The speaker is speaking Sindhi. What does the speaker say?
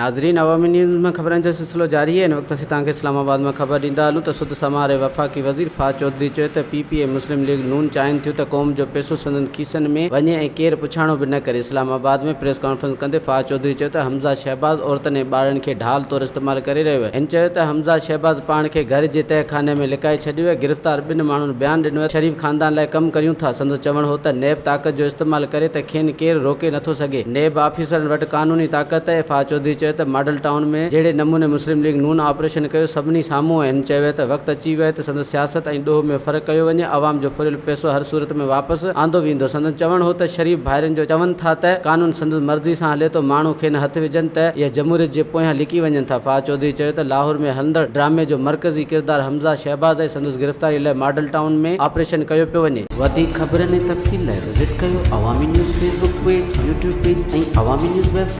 ناظرين عوامي نيوز ۾ خبرن جو سلسلو جاري آهي، هن وقت اسين توهان کي اسلام آباد مان خبر ڏيندا هلون ته سڌ سماء واري وفاقي وزير فهد چوڌري چيو ته پي پي ۽ مسلم ليگ نون چاهين ٿيون ته قوم جو پئسو سندن کيسن ۾ وڃي ۽ ڪير پڇاڻو به نه ڪري. اسلام آباد ۾ پريس ڪانفرنس ڪندي فهد چوڌري چيو ته حمزه شهباز عورتن ۽ ٻارڙن کي ڍال طور استعمال ڪري رهيو آهي. هن چيو ته حمزه شهباز پاڻ کي گهر جي تهه خاني ۾ لڪائي ڇڏيو آهي، گرفتار ٻن ماڻهن بيان ڏنو آهي ته شريف خاندان لاء ڪم ڪريون ٿا. سندس چوڻ هو ته نيب طاقت جو استعمال ڪري ته کين ڪير روڪي نٿو سگهي، نيب آفيسرن وٽ قانوني طاقت آهي. فهد چوڌري چيو ته ماڊل ٽائون ۾ جهڙي نموني مسلم ليگ نون آپريشن ڪيو سڀني سامهون آهي. هن چيو ته وقت اچي ويو آهي ته سندس سياست ۽ ڏوهه ۾ فرق ڪيو وڃي، عوام جو ڦريل پئسو هر صورت ۾ واپس آندو ويندو. سندن چوڻ هو ته شريف ڀائرن جو چون ٿا ته قانون سندس مرضي سان هلي ٿو، ماڻهو کين هٿ وجهن ته اهي جمهوريت جي پويان لڪي وڃن ٿا. فهد چوڌري چيو ته لاهور ۾ هلندڙ ڊرامي جو مرڪزي ڪردار حمزه شهباز آهي، سندس گرفتاري لاء ماڊل ٽائون ۾ آپريشن ڪيو پيو وڃي. وڌيڪ خبرن ۽ تفصيل لاء وزٽ ڪيو Awami news Facebook page, YouTube page ۽ Awami news website.